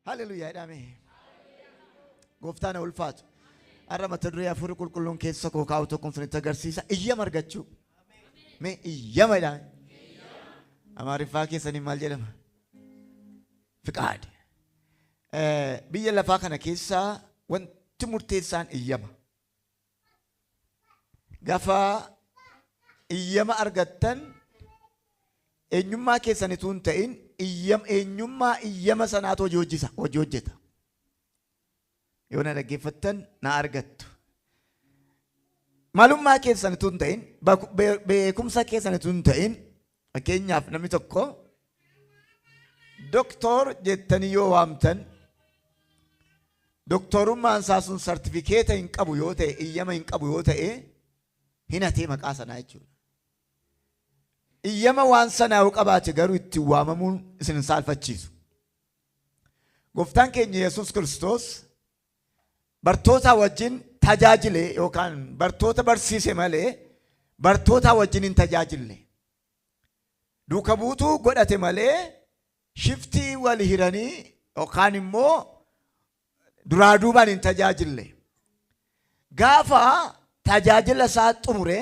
Haleluuyaa jedhame. Gooftaan haa ulfaatu. Har'a mata duree hafuurri qulqulluun keessa koo kaa'u tokkoon isinitti agarsiisa. Iyyama argachuu. Mee iyyama jedhame. Amaariffaa keessanii maal jedhama? Fiqaad. Biyya lafaa kana keessaa wanti murteessaan iyyama. Gaafa iyyama argattan eenyummaa keessan utuu hin ta'in iyyam eenyummaa iyyama sanaatu hojii hojjisa hojii hojjeta. Yoo na dhaggeeffattan na argattu. Maalummaa keessan utuu hin ta'in beekumsa keessan utuu hin ta'in fakkeenyaaf namni tokko doktor jettanii yoo waamtan Doktorummaan isaa sun sartifikeeta hin qabu yoo ta'e, iyyama hin qabu yoo ta'e, hin hatee maqaa sanaa jechuudha. Iyyama waan sanaa yoo qabaate garuu ittiin waamamuun isin hin saalfachiisu. Gooftaan keenya Yesuus Kiristoos bartoota wajjin tajaajile yookaan bartoota barsiise malee bartoota wajjin hin tajaajille. Duuka buutuu godhate malee shiftii wal hiranii yookaan immoo duraa duubaan hin tajaajille. Gaafa tajaajila isaa xumure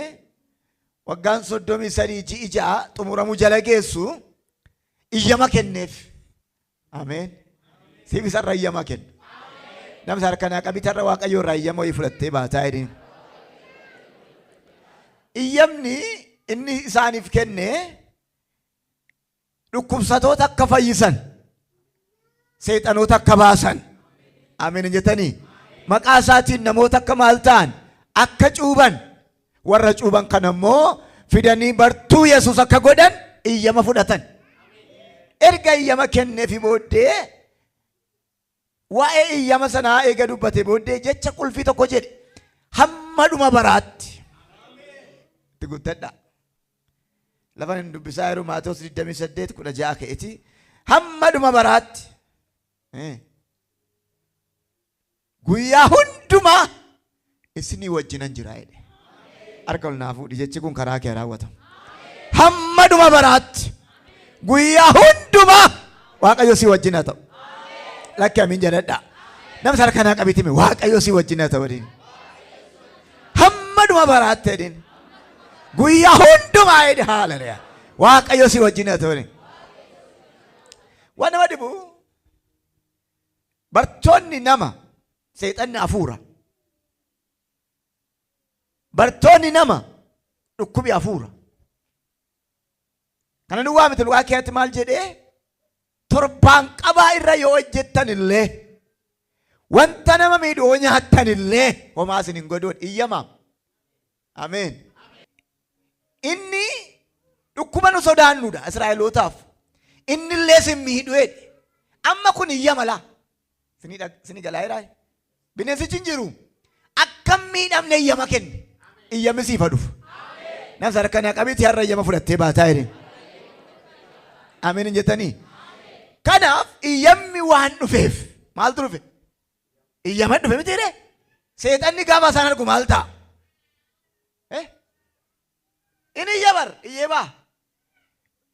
waggaan 33 ji'i 6 xumuramu jala geessu iyyama kenneef. Ameen. Siif isarra iyyama kenna. Namni harka naa qabitarra Waaqayyo irraa iyyama wayii fudhattee baataa jedheen. Iyyamni inni isaaniif kenne dhukkubsatoota akka fayyisan, seexanoota akka baasan. Ameen hin jettanii? Maqaa isaatiin namoota akka maal ta'an akka cuuban warra cuuban kana immoo fidanii bartuu Yesuus akka godhan iyyama fudhatan. Erga iyyama kenneefi booddee waa'ee iyyama sanaa eega dubbate booddee jecha qulfii tokko jedhe hamma dhuma baraatti. Itti guuttadhaa. Lafa hin dubbisaa yeroo Maatewos 28 16 ka'eeti hamma dhuma baraatti. Guyyaa hundumaa isinii wajjinan jira jedhe. Harka ol naa fuudhi jechi kun karaa kee raawwatamu. Hamma dhuma baraatti guyyaa hundumaa Waaqayyo si wajjin haa ta'u. Lakki amiin jedhadhaa. Namni harka naa qabiiti hime Waaqayyo si wajjin haa ta'u jedhin. Hamma dhuma baraatti jedhin. Guyyaa hundumaa jedhe haalaleya. Waaqayyo si wajjin haa ta'u jedhin. Waan nama dhibu Bartoonni nama, seexanni hafuura. Bartoonni nama, dhukkubi hafuura. Kana duwwaa miti Luqaa keessatti maal jedhee torbaan qabaa irra yoo hojjettan illee wanta nama miidhu yoo nyaattan illee homaa isin hin godhuun iyyamaam. Ameen. Inni dhukkuba nu sodaannudha Israa'elootaaf. Inni illee sin miidhu jedhe. Amma kun iyyama laa. Sini galaa jiraa? Bineensichi hin jiru. Akka hin miidhamne iyyama kenne. Iyyamni siif haa dhufu. Namni harka naa qabiiti har'a iyyama fudhattee baataa jedheen. Ameen hin jettanii? Kanaaf iyyamni waan dhufeef maaltu dhufe? Iyyama dhufe miti ree? Seexanni gaafa isaan argu maal ta'a? Eh? Inni iyya bar, iyyee ba'a.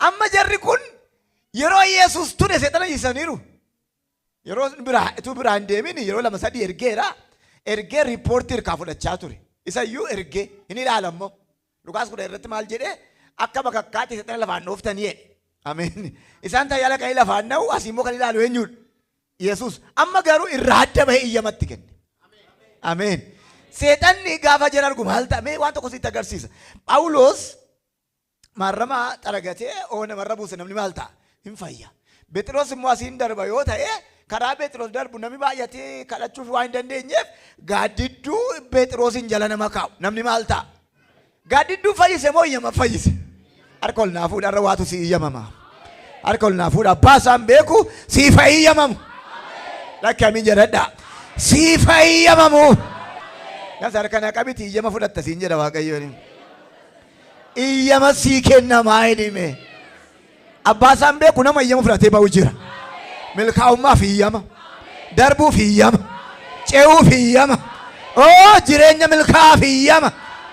Amma jarri kun yeroo Yesuus ture seexana hiisaniiru. Yeroo biraa utuu biraa hin deemin yeroo lama sadii ergeera. Ergee riippoortii hirkaa fudhachaa ture. Isayyuu ergee hin ilaala immoo. Luqaas 10 irratti maal jedhee akka bakakkaatti seexana lafaan dhooftanii jedhe. Ameen. Isaan tajaajila kan lafaan dha'u asii immoo kan ilaalu eenyudha? Yesuus amma garuu irraa adda bahee iyyamatti kenne. Ameen. Seexanni gaafa jara argu maal ta'a? Mee waan tokko sitti agarsiisa. Phaawulos maarrama xaragatee oo namarra buuse namni maal ta'a? Hin fayya. Pheexiroos immoo asiin darba yoo ta'e karaa Pheexiroos darbu namni baay'atee kadhachuuf waan hin dandeenyeef gaaddidduu Pheexiroosiin jala nama kaa'u. Namni maal ta'a? Gaaddidduu fayyise moo iyyama fayyise? Harka ol naa fuudha irra waatu si iyyamama. Harka ol naa fuudha abbaa isaan beeku siif haa iyyamamu. Lakki amiin jedhadha. Siif haa iyyamamu. Namni harka naa qabiti iyyama fudhatta siin jedha Waaqayyoon. Iyyama sii kennamaa jedhime. Abbaa isaan beeku nama iyyama fudhatee ba'u jira. Milkaa'ummaaf iyyama. Darbuuf iyyama. Ce'uuf iyyama. Oo jireenya milkaa'aaf iyyama.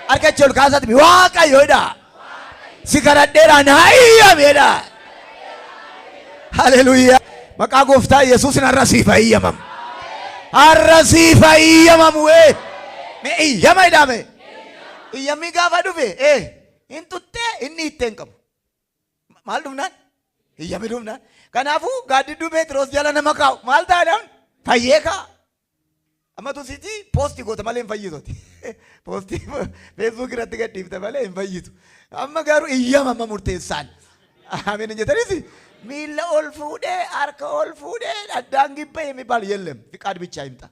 Harka achi ol kaasaati Waaqayyo jedha. Si kadhadheera naa iyyami jedha. Haleluuyaa. Maqaa gooftaa Yesuusin har'a siif haa iyyamamu. Har'a siif haa iyyamamu. Ee. Mee iyyama jedhame. Iyyamni gaafa dhufe ee hin tuttee inni hiittee hin qabu. Maal dhufnaan? Iyyamni dhufnaan. Kanaafuu gaaddidduu Pheexiroos jala nama kaa'u maal ta'a namni? Fayyee kaa'a. Amma tu sitii poostii goota malee hin fayyitu. Poostii Facebook irratti gadhiifta malee hin fayyitu. Amma garuu iyyama amma murteessaan. Ameen hin jettanis miilla ol fuudhee harka ol fuudhee addaan gibba የሚባል የለም። ፍቃድ ብቻ ይምጣ።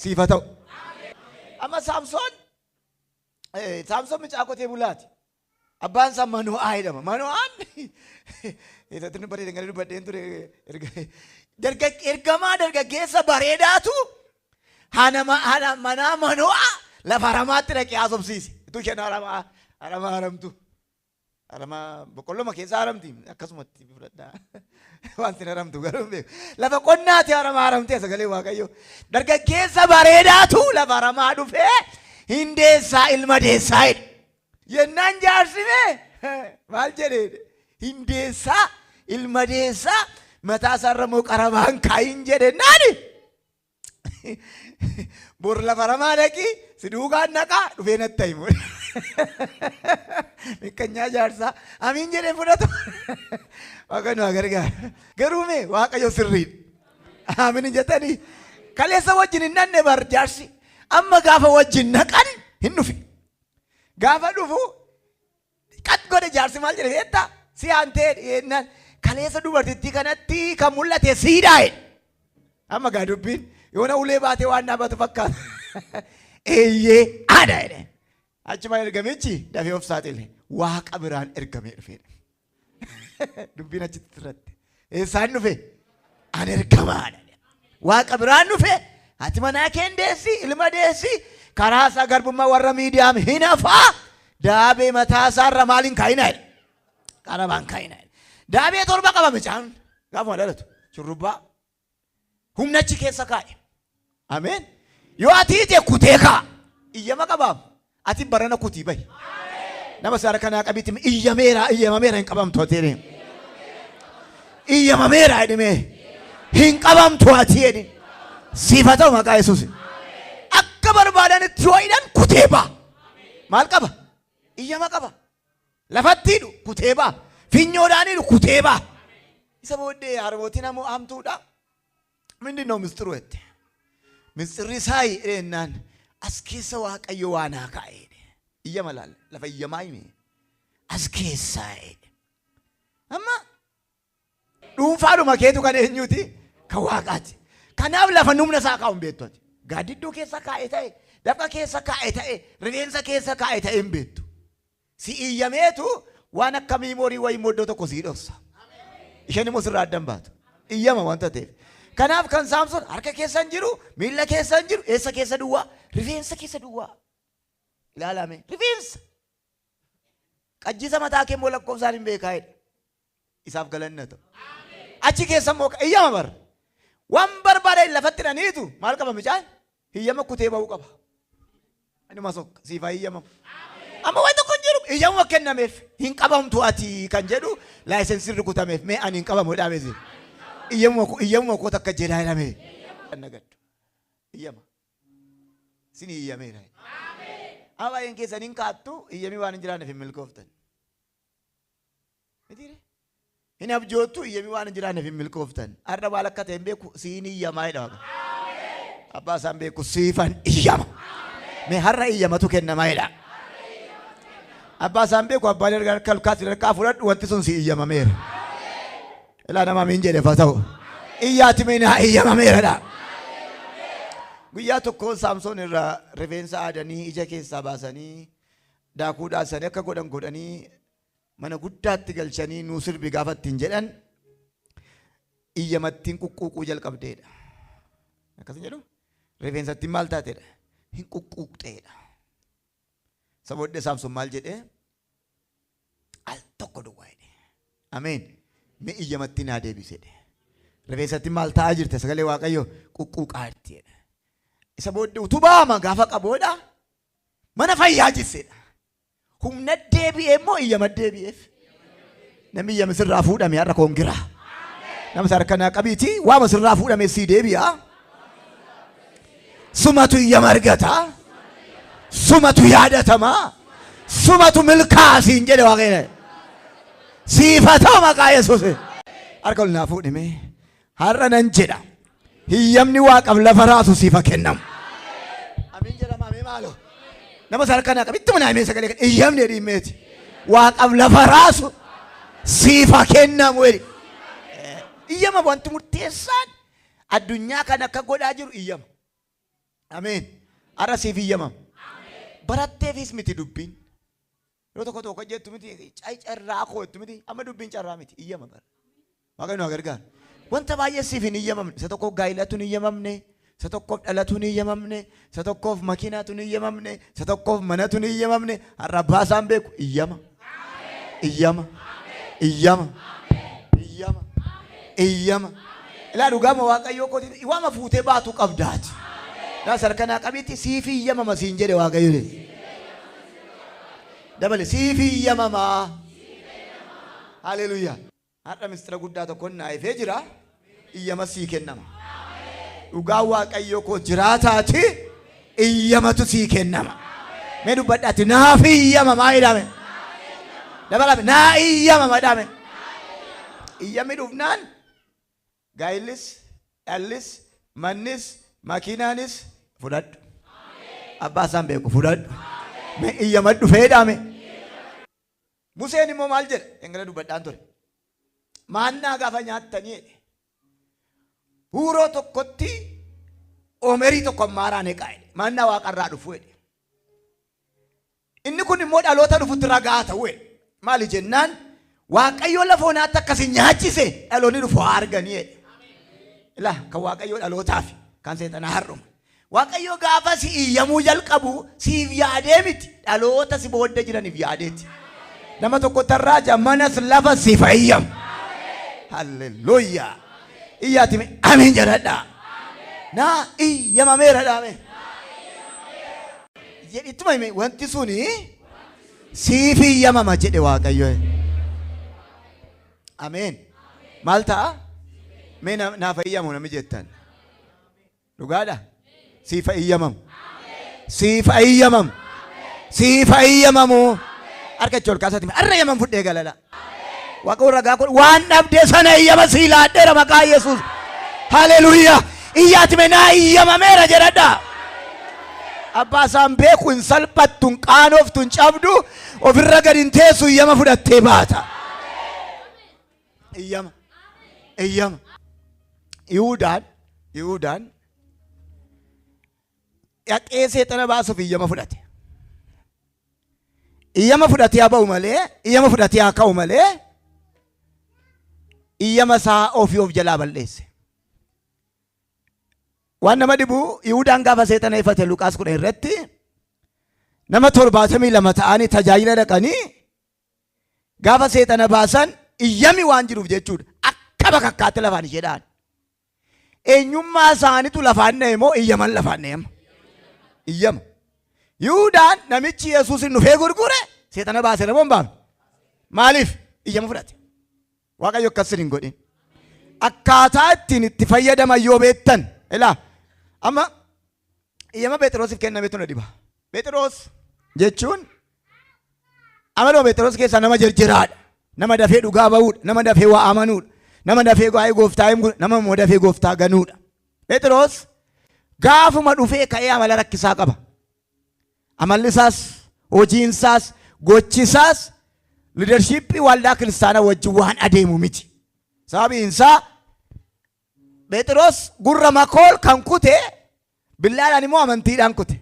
Siif haa ta'u. Amma Saamsoon Saamsoon mucaa qotee bulaati. Abbaan isaa Mano'aa jedhama. Mano'aan eessatti nu bareedan gara dubbadheen ture. Ergamaa dargaggeessa bareedaatu haadha manaa Mano'aa lafa haramaatti dhaqee haasofsiise. Utuu isheen haramaa haramaa haramtu. Haramaa boqqolloma keessa haramti akkasumatti fudhadhaa. Waan sin haramtu garuu hin beeku. Lafa qonnaati haramaa haramtee sagalee Waaqayyoo. Dargaggeessa bareedaatu lafa haramaa dhufee hin deessaa ilma deessaa jedhe. Yennaan jaarsime maal jedhee hin deessaa ilma deessaa mataa isaarra immoo qarabaan kaayin jedhe naani. Bor lafa haramaa dhaqii si duukaan naqaa dhufee natti himu. Miqqanyaa jaarsaa amiin jedhee fudhatu. Waaqa nu haa gargaara. Garuu mee Waaqayyo sirriidha. Amiin hin jettanii kaleessa wajjin hin nanne bar jaarsi. Amma gaafa wajjin naqan hin dhufi. Gaafa dhufu qat godhe jaarsi maal jedhe beektaa? Si aantee jennaan kaleessa dubartittii kanatti kan mul'ate siidhaa jedhe. Amma gaa dubbiin yoona ulee baatee waan dhaabatu fakkaata. Eeyyee ana jedhe. Achuma ergamichi dafee of saaxile. Waaqa biraan ergamee dhufe. Dubbiin achitti irratti. Eessaan dhufe? An ergamaadha. Waaqa biraan dhufe. Ati manaa kee deessi, ilma deessi. Karaa isaa garbummaa warra Miidiyaam hin hafaa. Daabee mataa isaarra maaliin kaayinaa jedhe. Qarabaan kaayinaa jedhe. Daabee 7 qaba mucaan. Gaafuma dhalatu. Shurrubbaa. Humna achi keessa kaa'e. Ameen. Yoo ati ije kutee kaa'a. Iyyama qabaam. Ati barana kutii bahi. Nama isaa harka naa qabiitti iyyameera iyyamameera hin qabamtu ati jedhee. Iyyamameera jedhimee hin qabamtu ati jedhi. Siif haa ta'u maqaa Yesuus. Akka barbaadanitti yoo hidhan kutee ba'a. Maal qaba? Iyyama qaba. Lafatti hidhu kutee ba'a. Finyoodhaan hidhu kutee ba'a. Isa booddee harmootiin ammoo hamtuudha. ምንድን ነው ምስጢሩ jette. Misxirri isaa jennaan as keessa Waaqayyo waa naa kaa'e jedhe. Iyyama laal lafa iyyamaa hime. As keessaa jedhe. Amma dhuunfaadhuma keetu kan eenyuti? Kan Waaqaati. Kanaaf lafa humna isaa kaa'u hin beektu ati. Gaaddidduu keessa kaa'e ta'e, dafqa keessa kaa'e ta'e, rifeensa keessa kaa'e ta'e hin beektu. Si iyyameetu waan akka memory wayii immoo iddoo tokko sii dhoksa. Isheen immoo sirraa adda hin baatu. Iyyama wanta ta'eef. Kanaaf kan Saamsoon harka keessa hin jiru, miilla keessa hin jiru, eessa keessa duwwaa? Rifeensa keessa duwwaa. Ilaalame. Rifeensa. Qajjisa mataa kee immoo lakkoofsaan hin beekaa jedha. Isaaf galanni haa ta'u. Achi keessa immoo iyyama bara. Waan barbaadan lafatti hidhaniitu maal qaba mucaan? Iyyama kutee ba'uu qaba. Inuma sokka siif haa iyyamamu. Amma waan tokko hin jiru iyyamuma kennameef hin qabamtu ati kan jedhu laayisensii rukutameef mee ani hin qabamu jedhameesi. Iyyamuma koo takka jedhaa jedhame. Nagaddu. Iyyama. Sin iyyameera. Amma baay'een keessan hin kaattu iyyamii waan hin jiraanneef hin milkooftan. Mitiire? Hin abjoottu iyyamii waan hin jiraanneef hin milkooftan. Har'a maal akka ta'e hin beeku siin iyyamaa jedha Waaqa. Abbaa isaan beeku siifan iyyama. Mee har'a iyyamatu kennamaa jedha. Abbaa isaan beeku abbaan erga harka olkaas harkaa fudhadhu wanti sun si iyyamameera. Ilaa nama amiin jedheef haa ta'u. Iyyaati mee naa iyyamameeradha. Guyyaa tokko Saamsoon irraa rifeensa aadanii ija keessaa baasanii daakuu dhaasanii akka godhan godhanii mana guddaatti galchanii nuu sirbi gaafa ittiin jedhan iyyamattiin quqquuquu jalqabdeedha. Akkas hin jedhu? Rifeensattiin maal taateedha? Hin quqquuqxeedha. Isa booddee Saamsoon maal jedhee? Al tokko duwwaa jedhe. Ameen. Mee iyyamattiin naa deebise jedhe. Rifeensattiin maal ta'aa jirte sagalee Waaqayyoo quqquuqaa jirti jedhe. Isa booddee utubaama gaafa qaboodha. Mana fayyaa jisseedha. Humna deebi'ee immoo iyyama deebi'eef. Namni iyyama sirraa fuudhame har'a koongira. Nama isa harka naa qabiiti waama sirraa fuudhame sii deebi'a. Sumatu iyyama argata. Sumatu yaadatama. Sumatu milkaa'a siin jedhe Waaqayyo. Siif haa ta'u maqaa Yesuus. Harka ol naa fuudhime. Har'a nan jedha. Hiyyamni waaqaf lafa raasu siif haa kennamu. Amiin jedhama amee maaloo. Nama isa harka naa qabi ittuma naa himee sagalee kana iyyamni jedhi himmeeti. Waaqaf lafa raasu siif haa kennamu jedhi. Iyyama wanti murteessaan addunyaa kana akka godhaa jiru iyyama. Ameen. Har'a siif iyyamama. Baratteefis miti dubbiin. Yeroo tokko tokko jettu miti carraa koo jettu miti amma dubbiin carraa miti iyyama bara. Waaqayyo nu haa gargaaru. Wanta baay'ee siif hin iyyamamne. Isa tokkoof gaa'ilatu hin iyyamamne. Isa tokkoof dhalatu hin iyyamamne. Isa tokkoof makiinaatu hin iyyamamne. Isa tokkoof manatu hin iyyamamne. Har'a abbaa isaan beeku iyyama. Iyyama. Iyyama. Iyyama. Iyyama. Ilaa dhugaama Waaqayyoo kooti waama fuutee baatu qabdaati. Naa sarkanaa qabiitti siif iyyamama siin jedhe Waaqayyo. Dabale siif iyyamamaa. Haleluuyaa. Har'a mistira guddaa tokkon naa ifee jira. Iyyama sii kennama. Dhugaa Waaqayyoo koo jiraataati iyyamatu sii kennama. Mee dubbadhaati naaf iyyamamaa jedhame. Dabalame naa iyyamama jedhame. Iyyamni dhufnaan gaa'illis, dhallis, mannis, makiinaanis fudhadhu. Abbaa isaan beeku fudhadhu. Mee iyyamadhu feedhaame. Museen immoo maal jedha? Engala dubbadhaan ture. Maannaa gaafa nyaattanii jedhe. Huuroo tokkotti oomerii tokko ammaaraa neqaa jedhe. Maannaa waaqarraa dhufu jedhe. Inni kun immoo dhaloota dhufutti ragaa ta'u jedhe. Maali jennaan Waaqayyo lafa onaatti akkasi nyaachise dhaloonni dhufu haa arganii jedhe. Ilaa kan Waaqayyoo dhalootaaf kan seexanaa har'uma. Waaqayyo gaafa si iyyamuu jalqabu siif yaadee miti dhaloota si booddee jiraniif yaadeeti. Nama tokko tarraaja manas lafa siif haa iyyamu. Halleluuyaa. Iyyaati mee amiin jedhadhaa. Naa iyyamameera dhaame. Jedhittuma hime wanti suni siif iyyamama jedhe Waaqayyo. Ameen. Maal ta'a? Mee naaf iyyamu namni jettan. Dhugaadha? Siif haa iyyamamu. Siif haa iyyamamu. Siif haa iyyamamu. Harka itti ol kaasaati. Har'a iyyaman fudhee galala. Waaqa ragaa godhu waan dhabdee sana iyyama sii laadheera maqaa Yesuus. Haleluuyaa. Iyyaati mee naa iyyamameera jedhadha. Abbaa isaan beeku hin salphattu, hin qaanoftu, hin cabdu, ofirra gadi hin teessu iyyama fudhattee baata. Iyyama. Iyyama. Yihuudaan Yihuudaan dhaqee seexana baasuuf iyyama fudhate. Iyyama fudhatee haa ba'u malee, iyyama fudhatee haa ka'u malee, iyyama isaa ofii of jalaa balleesse. Waan nama dhibu Yihuudaan gaafa seexana ifate Luqaas 10 irratti nama 72 ta'anii tajaajila dhaqanii Gaafa seexana baasan iyyami waan jiruuf jechuudha. Akka bakakkaatti lafaan ishee dha'an. Eenyummaa isaanitu lafaan dha'e moo iyyaman lafaan dha'e amma? Iyyama. Yihuudaan namichi Yesuusin dhufee gurgure seexana baaseera moo hin baafne? Maaliif? Iyyama fudhate. Waaqayyo akkas sin hin godhin. Akkaataa ittiin itti fayyadaman yoo beektan ilaa amma iyyama Pheexiroosiif kennametu na dhiba. Pheexiroos jechuun amaluma Pheexiroos keessaa nama jirjiraadha. Nama dafee dhugaa ba'uudha. Nama dafee waa amanuudha. Nama dafee waa'ee gooftaa himuudha. Nama immoo dafee gooftaa ganuudha. Pheexiroos gaafuma dhufee ka'ee amala rakkisaa qaba. Amalli isaas, hojiin isaas, gochi isaas liidarshiippii waldaa kiristaanaa wajjin waan adeemu miti. Sababiin isaa Pheexiroos gurra makool kan kute billaadhaan immoo amantiidhaan kute.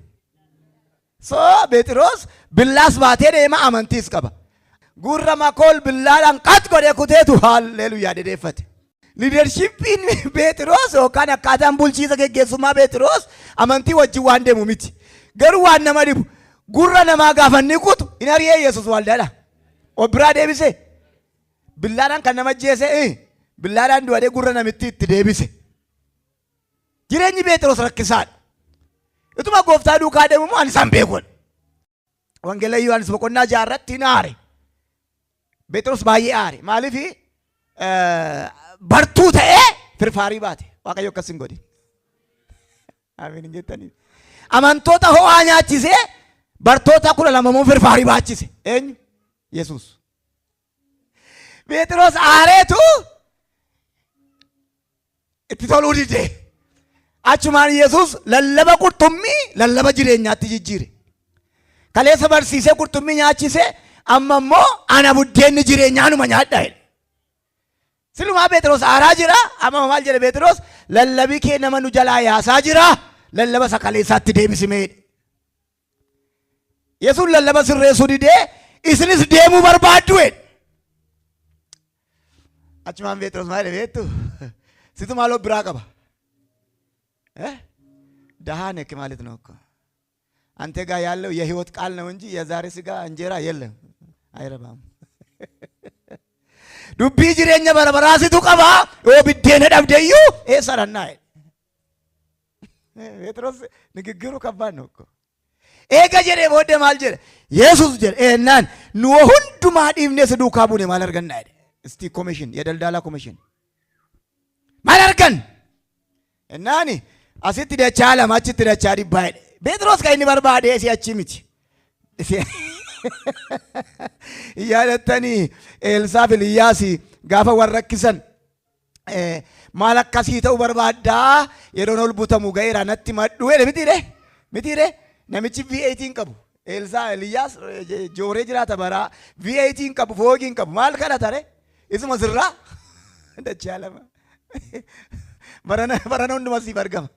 So Pheexiroos billaas baatee deema amantiis qaba. Gurra makool billaadhaan qat godhee kuteetu haalleluyaa dedeeffate. Liidarshiippiin Pheexiroos yookaan akkaataan bulchiisa geggeessummaa Pheexiroos amantii wajjin waan deemu miti. Garuu waan nama dhibu gurra namaa gaafa inni kutu hin ari'ee Yesuus waldaadha. Of biraa deebise. Billaadhaan kan nama ajjeese billaadhaan du'adee gurra namitti itti deebise. Jireenyi Pheexiroos rakkisaadha. Utuma gooftaa duukaa deemu immoo ani isaan beeku. Wangeela Yohaannis boqonnaa 6 irratti hin aare. Pheexiroos baay'ee aare. Maaliif Bartuu ta'ee firfaarii baate. Waaqayyo akkas hin godhin. Amiin hin jettanii. Amantoota ho'aa nyaachisee bartoota 12 immoo firfaarii baachise. Eenyu? Yesuus. Pheexiroos aareetu itti toluu dide. Achumaan Yesuus lallaba qurxummii lallaba jireenyaatti jijjiire. Kaleessa barsiisee qurxummii nyaachisee amma immoo ana buddeenni jireenyaa anuma nyaadha jedhe. Silumaa Pheexiroos aaraa jira. Amma maal jedhe Pheexiroos? Lallabii kee nama nu jalaa yaasaa jira. Lallaba isa kaleessaatti deebisimee jedhe. Yesuus lallaba sirreessuu didee isinis deemuu barbaaddu jedhe. Achumaan Pheexiroos maal jedhe beektu? Situ maal of biraa qaba? Eh? ደሃ ነህ ማለት ነው እኮ። አንተ ጋር ያለው የህይወት ቃል ነው እንጂ የዛሬ ስጋ እንጀራ የለም፣ አይረባም። Dubbii jireenya bara baraa situ qaba. Yoo biddeena dhabdeyyuu eessa dhannaa jedhe. Phexros ንግግሩ ከባድ ነው እኮ። Eega jedhee booddee maal jedhe? Yesus jedhe ennaan nu hundumaa dhiifnee si duukaa buune maal arganna jedhe. እስቲ ኮሚሽን የደልዳላ ኮሚሽን maal argan? Ennaani asitti dachaa lama achitti dachaa dhibbaa jedhe. Phexros kan inni barbaade si'achi miti. Yaadattanii Eelsaa fi Eliyaas gaafa warra rakkisan maal akkasii ta'uu barbaaddaa yeroon ol butamu ga'eera natti madhu jedhe mitiire mitiire namichi V8 hin qabu. Eelsaa Eliyaas jooree jiraata baraa V8 hin qabu foogii hin qabu maal kadhata re isuma sirraa dachaa lama barana barana hunduma siif argama.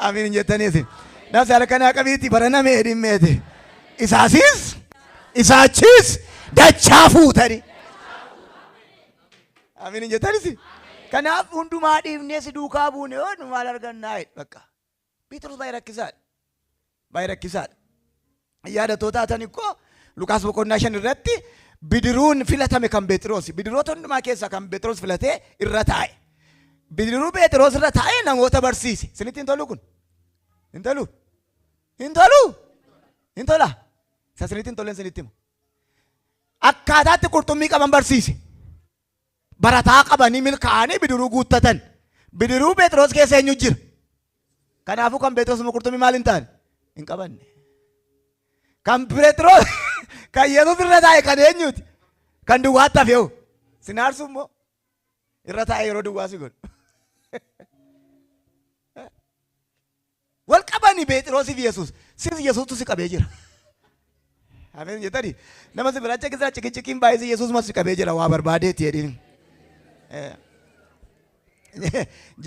Amiin hin jettanii isin. Nafsi halkanaa qabiitti barana mee dhimmeete. Isaasis isaachis dachaa fuutani. Amiin hin jettanis. Kanaaf hundumaa dhiifnee si duukaa buune yoo nu maal argannaa jedhe bakka. Phexros baay'ee rakkisaadha. Baay'ee rakkisaadha. Yaadatoo taatan ikkoo Lukaas boqonnaa 5 irratti bidiruun filatame kan Phexros. Bidiroota hundumaa keessaa kan Phexros filatee irra taa'e. Bidiruu Phexros irra taa'ee namoota barsiise. Isinitti hin tolu kun? Hin tolu? Hin tolu? Hin tola? Isa isinitti hin tolleen isinitti himu. Akkaataatti qurxummii qaban barsiise. Barataa qabanii milkaa'anii bidiruu guuttatan. Bidiruu Phexros keessa eenyu jira? Kanaafuu kan Phexros immoo qurxummii maal hin taane? Hin qabanne. Kan Phexros kan Yesuus irra taa'e kan eenyuti? Kan duwwaatti hafe hoo? Sinaarsu immoo irra taa'e yeroo duwwaa si godhu. Wal qabani Phexrosiif Yesuus. Sis Yesuustu si qabee jira. Ameen jettani. Nama si bira achi keessa ciqiciqiin baay'isii Yesuus mas si qabee jira waa barbaadeetti jedhiin.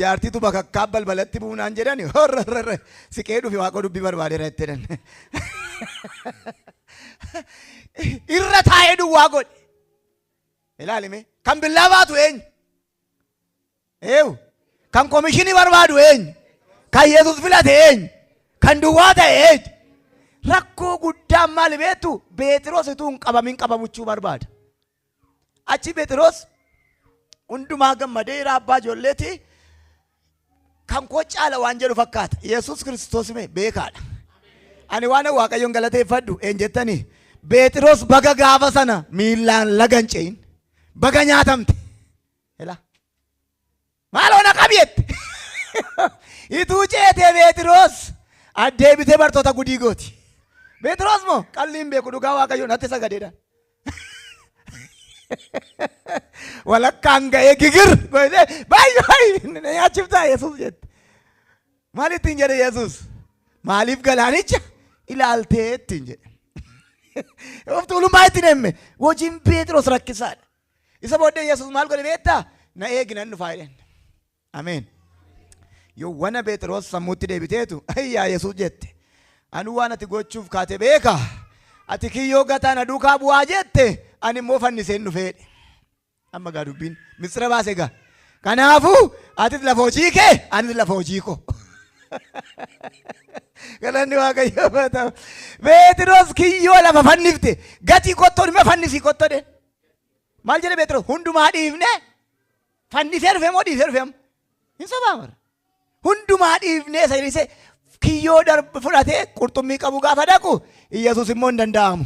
Jaartiitu bakakkaa balbalatti buunaan jedhani horrorrorre siqee dhufe waaqa dubbii barbaadeera itti jedhan. Irra taa'ee duwwaa godhe. Ilaali mee kan billaa baatu eenyu? Eewu. Kan komishinii barbaadu eenyu? Kan Yesuus filate eenyu? Kan duwwaa ta'e eenyu? Rakkoo guddaan maali beektu? Beexiroos utuu hin qabamin qabamuchuu barbaada. Achi Beexiroos hundumaa gammadee hira abbaa ijoolleeti kan koo caala waan jedhu fakkaata. Yesuus Kiristoos mee beekaadha. Ani waan Waaqayyoon galateeffadhu een jettanii Beexiroos baga gaafa sana miillaan laga hin ce'in baga nyaatamte. Ela. Maaloo na qabi jette. Ituu ceetee Beexiroos addeebitee bartoota gudii gooti. Beexiroos moo qalli hin beeku dhugaa Waaqayyoo natti sagadeedhaan. Walakkaan ga'ee gigir godhee baay'ee baay'ee na nyaachiftaa Yesuus jette. Maal ittiin jedhe Yesuus? Maaliif galaanicha ilaaltee ittiin jedhe. Of tuulummaa ittiin hemme. Hojiin Pheexiroos rakkisaadha. Isa booddee Yesuus maal godhe beektaa? Na eegi nan dhufaa jedheen. Ameen. Yowwana Pheexiroos sammuutti deebiteetu ayyaa Yesuus jette. Anu waan ati gochuuf kaate beeka. Ati kiyyoo gataa na duukaa bu'aa jette ani immoo fanniseen dhufeedhe. Amma gaa dubbiin misira baase gaa. Kanaafuu atis lafa hojii kee anis lafa hojii koo. Galanni Waaqayyoof haa ta'u. Pheexiroos kiyyoo lafa fannifte gatii kottoo dhimma fannisii kottoo dheen. Maal jedhe Pheexiroos hundumaa dhiifne fannisee dhufe moo dhiisee dhufe amma? Hin sobaa bara. Hundumaa dhiifnee isa dhiisee kiyyoo darb fudhatee qurxummii qabu gaafa dhaqu Iyyasuus immoo hin danda'amu.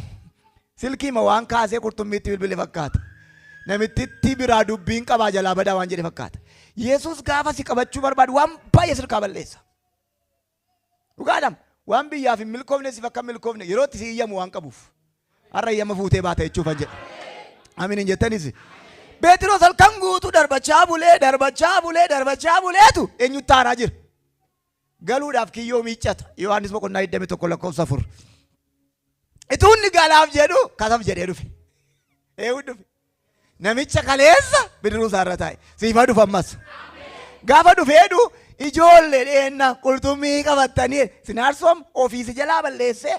Silkiima waan kaasee qurxummiitti bilbile fakkaata. Namittittii biraa dubbiin qabaa jalaa badaa waan jedhe fakkaata. Yesuus gaafa si qabachuu barbaadu waan baay'ee sirkaa balleessa. Dhugaadhaam waan biyyaaf hin milkoofne siif akka hin milkoofne yeroo itti si iyyamu waan qabuuf. Har'a iyyama fuutee baata jechuufan jedhe. Amiin hin jettanis. Pheexiroos halkan guutuu darbachaa bulee darbachaa bulee darbachaa buleetu eenyutti aaraa jira. Galuudhaaf kiyyoo miiccata. Yohaannis boqonnaa 21 lakkoofsa 4. Ituu inni galaaf jedhu kasaf jedhee dhufe. Eewu dhufe. Namicha kaleessa bidiruu isaarra taa'e. Siifa dhufa ammas. Gaafa dhufeedhu ijoollee dheenna qurxummii qabattanii sinaarsoom ofiisi jalaa balleessee.